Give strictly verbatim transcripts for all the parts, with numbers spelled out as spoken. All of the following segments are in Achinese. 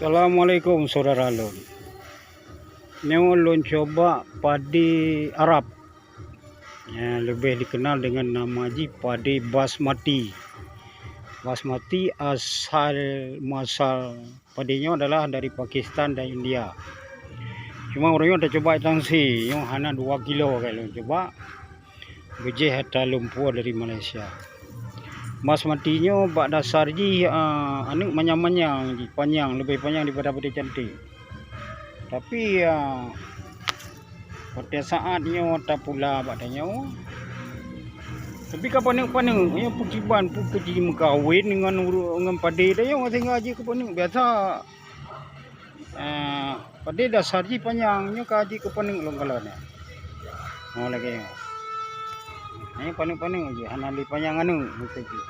Assalamualaikum saudara lôn. Nyoe lôn cuba padi Arab, nyang leubeh dikenal dengan nama jih padi basmati. Basmati asal muasal padi nyoe adalah dari Pakistan dan India. Cuma ureueng nyoe tacuba itansi, nyoe hana dua kilo ka lôn cuba. Beujeh ata lumpur dari Malaysia. Basmati nyoe bak dasar jih, ah, aneuk manyang-manyang jih, panyang, leubeh panyang daripada padi cantik. Tapi, ah, watèe saat nyoe tapula bak tanyoe, tapi ka paneuk-paneuk, nyoe peukiban, peue keu jimeukawen ngon uru-, ngon padi tanyoe sehingga jih keu paneuk. Biasa, ah, padi dasar jih panyang, nyoe ka jih keu paneuk lôn kalon nyoe. Oh, lagèe nyoe. Nyoe paneuk-paneuk jih, hana lé panyang aneuk, beutôi jih.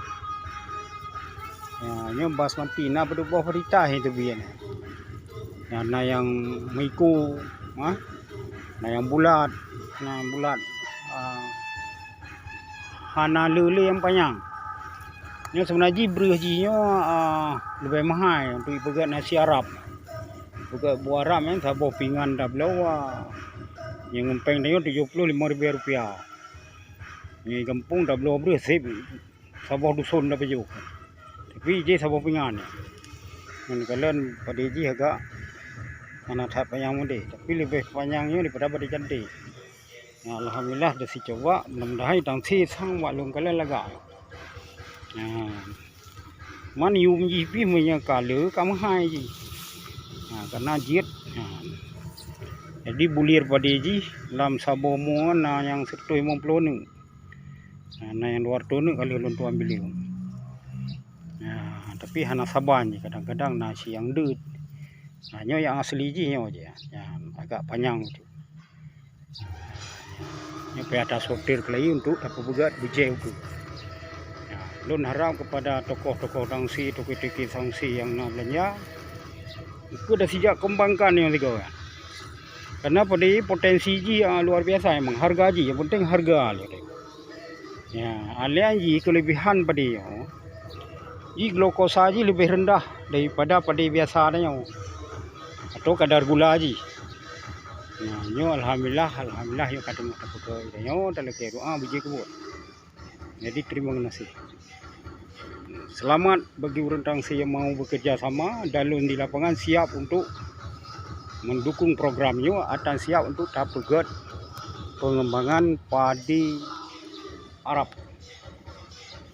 Ya, nyoe basmati, na peuduek boh berita hai teubiet. Ya, na nyang meuiku, ha? Na nyang bulat, na nyang bulat, ah, hana le-le nyang panyang. Nyoe seubeuna jih breuh jih nyoe, ah, leubeh mahai untuk ipeugèt nasi Arab. Peugèt buah Arab nyan saboh pingan tabloe, ah, nyang ngon péng tanyoe tujoh ploh limong ribèe rupiah. Nyoe gampông tabloe breuh sép saboh duson tapajoh. Tapi jih saboh pingan. Ngon kalon padi jih agak hana that panyang meudeh, tapi leubeh panyang nyoe daripada padi cantik. Ya, alhamdulillah, deuh sicoba, mudah-mudahan itansi sang bak lôn kalon lagak. Ya. Man yum jih pih meunyoe ka le ka meuhai jih. Ha, karena jeuet. Ha. Jadi bulir padi jih lam saboh mueng na nyang siratoh limong ploh neuk. Ha, na nyang dua ratoh neuk ka lheueh lôn tuan bileung. Ha, tapi hana saban jih, kadang-kadang na si nyang deuet. Ha, nyoe nyang asli jih nyoe jih. Ya, agak panyang tu. Nyoe payah tasortir keulayi untuk tapeupeugèt beujeuet ukeue. Ya, lôn harap kepada tokoh-tokoh tangsi, tokoh-tokoh tangsi nyang na beulanja, ukeue dah sijak kembangkan nyang tiga. Karena padi potensi jih, ah, luar biasa memang. Harga jih, yang penting harga. Ya, alasan jih kelebihan padi nyoe. Jih glukosa jih leubeh rendah daripada padi biasa tanyoe. Atau kadar gula jih. Nah, nyoe alhamdulillah, alhamdulillah nyoe ka teungoh tapeukeue. Nyoe talakèe doa beujeuet keu buet. Jadi terima kasih. Selamat bagi ureueng tangsi yang mau bekerja sama dan lôn di lapangan siap untuk mendukung program nyoe, atan siap untuk tapeugèt pengembangan padi Arab.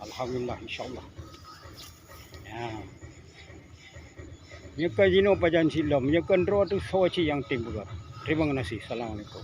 Alhamdulillah, insyaallah. Ya. Nyoe ka jinoe pajan silom, nyoe ka droe teuh soe cit nyang tem peugah. Terima kasih. Assalamualaikum.